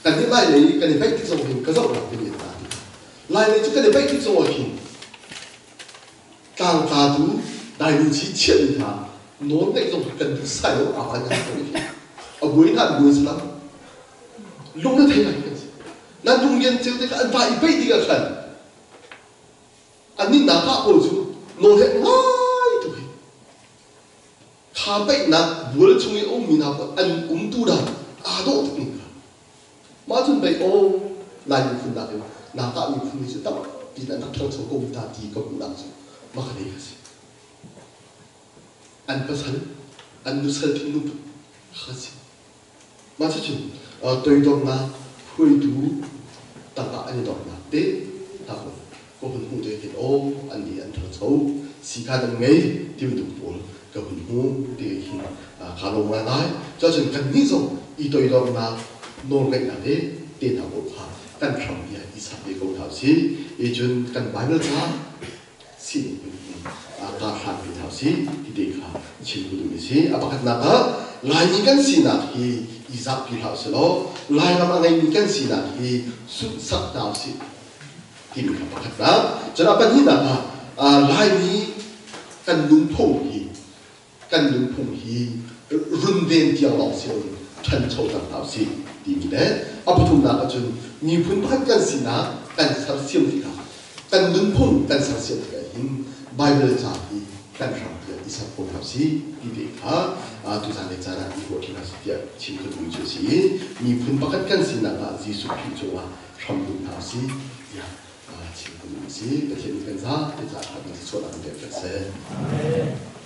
Kan nih Lai lei kan i paih tik zong hin ka zoh nak ka ngiat hna. Lai lei cu kan i paih tik zong ah hin tlangtlatu dailuci chiahmi hna nawl ngeih zong kan duh sai lo a van kan a buai hna an buai salam lung na thei ngai kan si nan lung lian ceu te kha an va i peih tikah khan annih nak ah pawl cu nawl he ngai tuk hi kha peihnak bual chung i a ummi hna pawl an umtu dan aa dawh tuk ning kha Mah cun pei aw Lai miphun nakin Nakah miphun hi cu tampi in an rak ṭhangcho ko ta ti ka hmuhnak cu mah ka lei kha si. An pasal, an nusal thinlung kha si. Mah cucun toidornak hruaitu tangah an i dornak te hna ko ka hun hmuh te hin aw an nih an ṭhangcho siikhan an ngei ti bantuk pawl ka hun hmu ti hin kaa lawm ngaingai. Cuahcun kannih zong i toidornak nawlngeihnak le te hna pawl kha kan hrampi ah i sak ve ko hna usih. I cun kan Baibal ca sining in kar hlanpi hna usih ti te kha chim ka duhmi si. A pakhatnak ah Laimi kan sinak hi i zahpi hlah usih law Lairam a ngeimi kan sinak hi sunhsak hna usih timi kha pakhatnak. Cun a pahnihnak ah Laimi kan nunphung hi kan nunphung hi runven tiang lawng si loin ṭhanchoter hna usih timi le a pathumnak ahcun miphun pakhat kan sinak kan sersiam tikah kan nunphung kan sersiam tikah hin Baibal ca hi kan hram tiah i ser ko hna usih ti te kha tuzan le caan ah i ruah ṭi hna usih tiah chim ka duhmi cu a si i miphun pakhat kan sinak ah Jesuh Khrih cungah hram bunh hna usih tiah chim ka duhmi a si. Pathian nih kan zapi caah ṭhatnak thluachuahnak in pek seh. Amen.